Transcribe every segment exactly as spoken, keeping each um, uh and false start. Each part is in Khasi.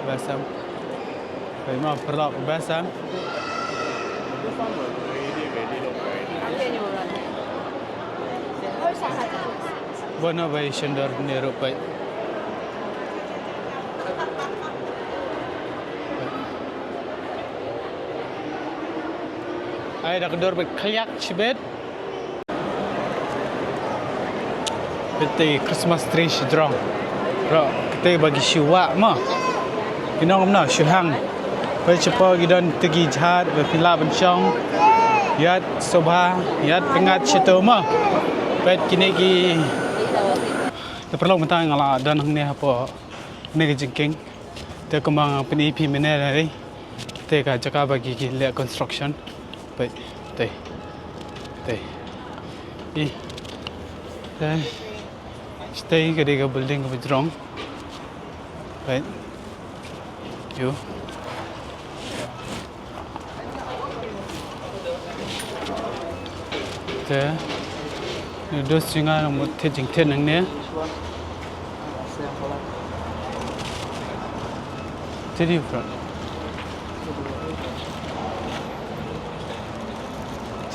Best em. Peit mo, paralok, best em. Bun na ba i shon dor ne ruh peit. Ai da ka dor bad khliak shibit. Kata Christmas tree shi jrong. Bro, kata ba ki shu wah mo. Ki nong kumno shu hang. Peit shapoh ki don kata ki jhat ba phi lah ban shong. Ïaid sngewbha, ïaid pyngngad shato mo. Peit kine ki. Te paralok mynta nga la don hangne hapoh ne ka jingkieng. Te kumba nga pyni ïa phi mynne na ri. Te ka jaka ba ki, ki leh construction. Peit, te. Te. I. Te. Te ka dei ka building kaba jrong. Peit. Ïoh. Te. Ni dos jinga na mut te jingte nangne. Te di front.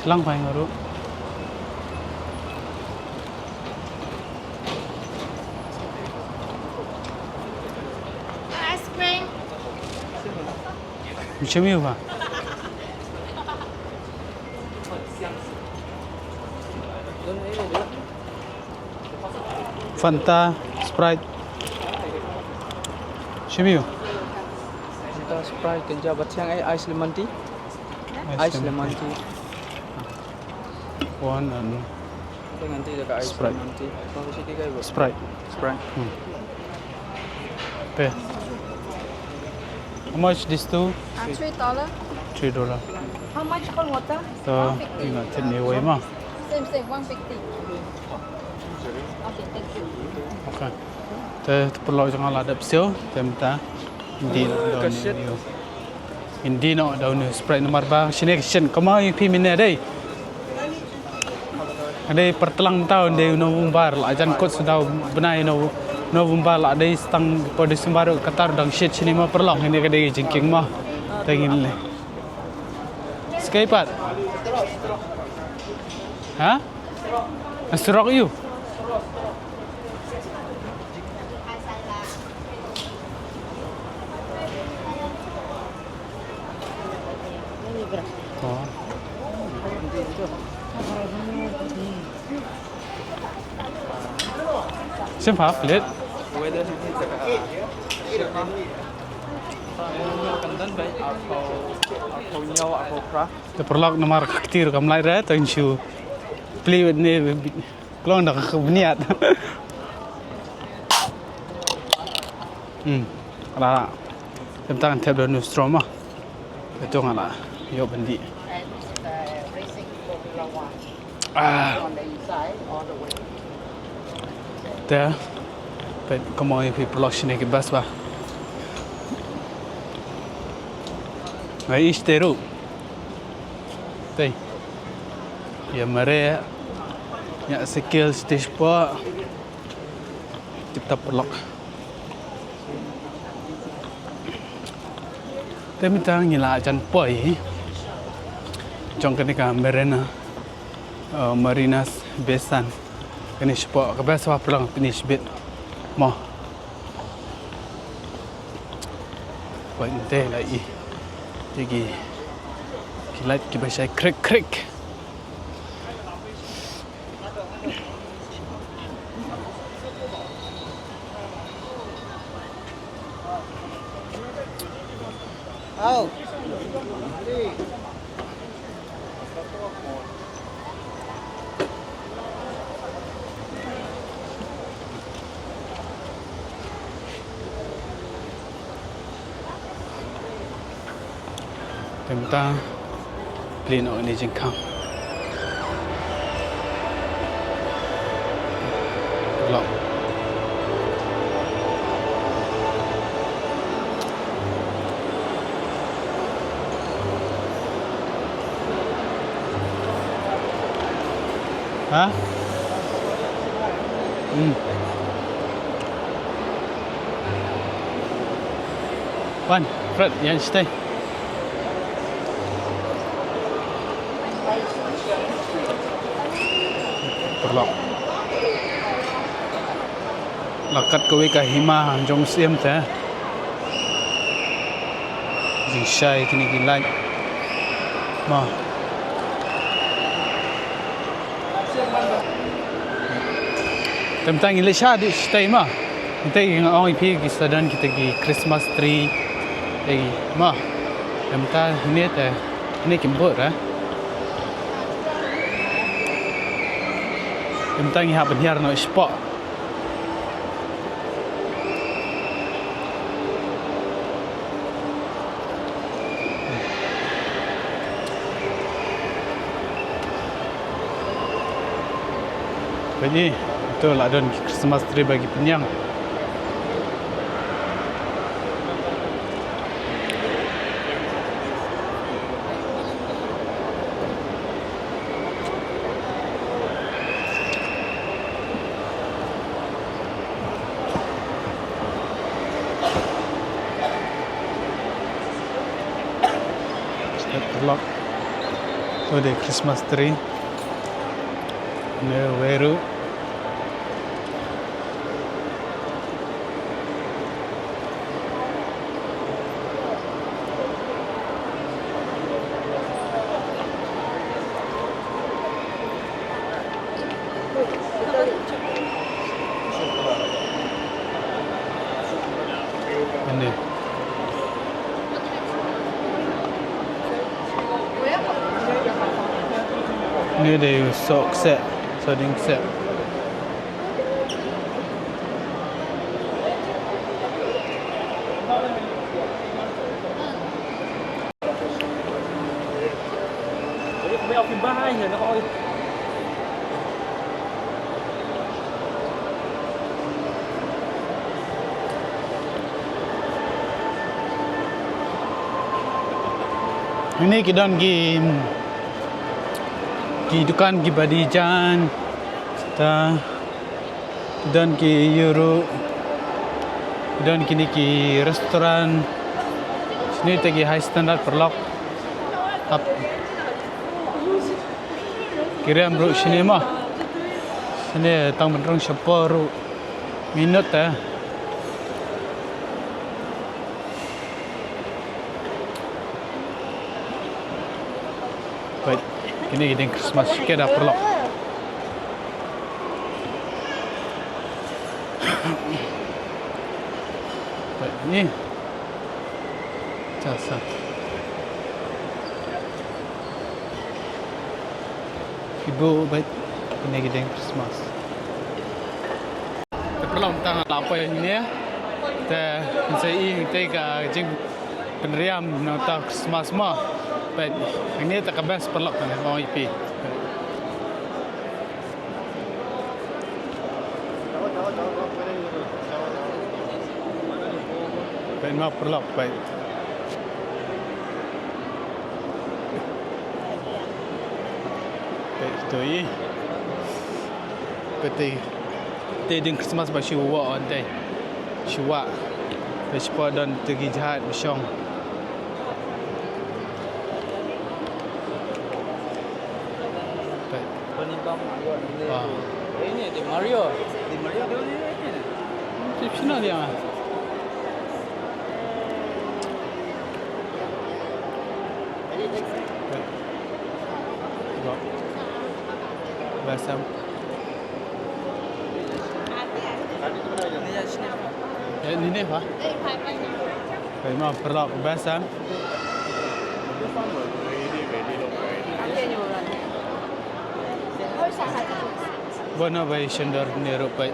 Chilang pai ngaru. Ice cream. Mishamiu ba. Fanta, Sprite. Shamiu. Fanta, Sprite, kan ja bathiang ai ice lemon tea. Ice lemon tea. One and Sprite. Sprite. Hmm. Okay. How much these two? Uh, three dollar. Three dollar. How much cold water? So, one fifty. Ïa nga tip ne wei ma. Same, same, one fifty. Okay, thank you. Okay. Te, te paralok jong nga la dep siew, te mynta. Indi noh da uni u. Indi noh da uni u Sprite namar ba shane ka sien kumba ïa phi mynne dei. Dei par tlang mynta dei u November la jan kut sdang bnai November la dei stang po December ka tar dang shit shini ma paralok, hynne ka dei ka jingkieng ma. Te ngin leh. Skai pat. Ha? Surok ïu. Oh. Sim ha, plate. Te paralok namar ka kti ruh kam lait re, te ngin shu plie ne. Klong da ka bniat. Hmm. Ala. Tang tep da uni u straw ma. Betul ngala. Yo bendi. Ah. Te. Peit kumba ïa phi paralok shane ki best ba. Ngai ish te ruh. Te. Ïa mareh. Ïa sikil stage pa. Tip top paralok. Te mynta ngi la jan poi jong kane ka Marina, uh, Marinas Bay Sands. Kane shapoh ka best ba paralok, kane shibit mo. Poi nte la i. Te ki, ki light kiba shai krik krik. Te mynta plie noh ïa kane ka jingkhang. Long. Ha? Hmm. Wan, Fred, ïa shatei. Paralok. La kat kawei ka hima jong u Syiem te. Jingshai kine ki light. Mo. Te mynta ngi leit sha dih shatei mo. Mynta nga ong ïa phi ki sa don kita ki Christmas tree. Ei mo. Te mynta hangne te, hangne kim bud eh. Te mynta ngi hap ban hiar noh shapoh. Peit ïa, to la don ki Christmas tree ba ki pynïang. Step paralok. To dei Christmas tree. Ne wei ruh. Hangne. Hangne dei u soh kseh, soh dieng kseh. Hangne ki don ki, ki dukan kiba dei jan. Ta. Don ki ïa ruh. Don kine ki restaurant. Shane te ki high standard paralok. Hap. Ki rem ruh shane mo. Shane tang ban rung shapoh ruh. Minot te. Peit, kine ki dieng Christmas shikeda paralok. Peit, ni. Cha sa. Ki buh beit, kine ki dieng Christmas. Te paralok, mynta nga la poi hangne. Te sa ïohi te ka jingpynriam na uta u Christmas mo. Peit, hangne te ka best paralok, nga ong ïa phi. Peit mo paralok, peit. Peit to ïa. Peit te. Te dieng Christmas ba shu wah on te. Shu wah. Te shu pa don te ki jahaj ba shong. Peit. Tony Bam, Mario, Mario. Ah. Ini dia Mario. Di Mario dia ni, ni. Tip sini dia. Peit. Basam. Eh, ini ni apa? Peit mo paralok, basam. Bun o ba shon dor ne ruh peit.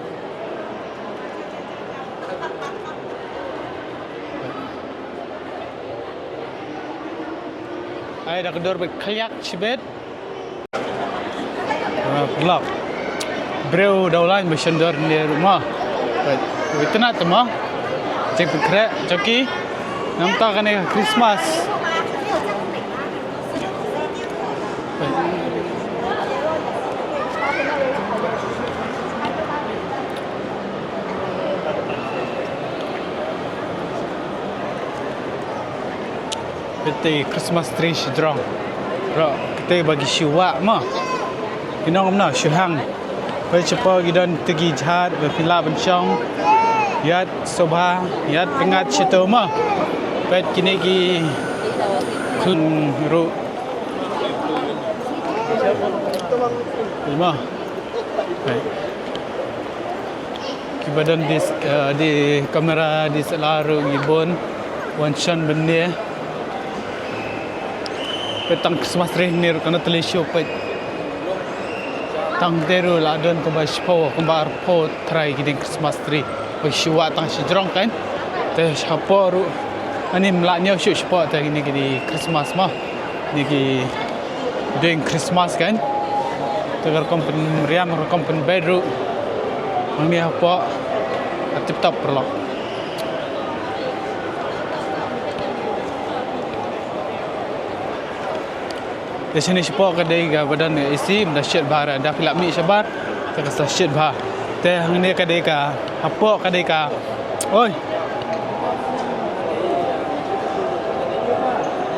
Ai da ka dor ba khliak shibit. Ah, paralok. Briew da u lain ba shon dor ne ruh mo. Peit, u itynnad te mo. Jingpynkhreh jong ki. Namar kane ka Christmas. Peit. Te Christmas tree shajrong. Ro, te ba ki shu wah mo. Ki nong kumno shu hang. Peit shapoh ki don te ki jhat ba phi lah ban shong. Ïaid sngewbha, ïaid pyngngad shato mo. Peit kine ki khun ruh. Mo. Peit. Kiba don di, eh, di kamera di sela ruh ngi bun wan shon bynne. Peit tang Christmas tree ne ruh kane teli shu peit. Tang te ruh la don kumba shiphew kumba arphew trai ki ding Christmas tree. Peit shu wah tang shajrong kan. Te shapoh ruh ani mla ñiew shu shapoh te kine ki di Christmas mo. Kine ki doing Christmas kan. Te ka rukom pynriam, ka rukom pynbeit ruh. Hangne hapoh. Ka tip top paralok. Te shane shapoh ka dei kaba don A C, mynta shit bha, da phi lah mih shabar. Te ka sa shit bha. Te hangne ka dei ka, hapoh ka dei ka. Oi.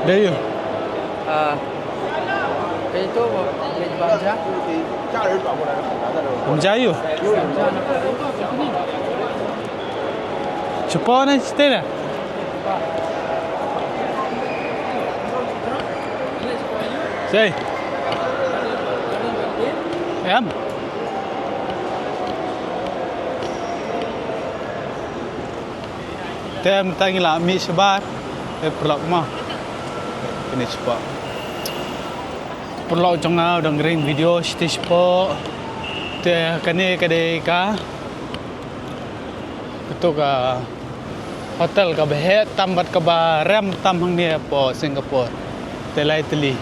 Dei ïa. Ah. Itu bang ja. Bang ja ïa. Shapoh ne site ne. Sei. Em. Te mynta ngi la mih shabar. Te paralok mo. Kine shapoh. Paralok jong nga u dang ring video shite shapoh. Te kane ka dei ka. Kato ka hotel kaba heh tam bad kaba rem tam hangne hapoh Singapore. Te lai tylli.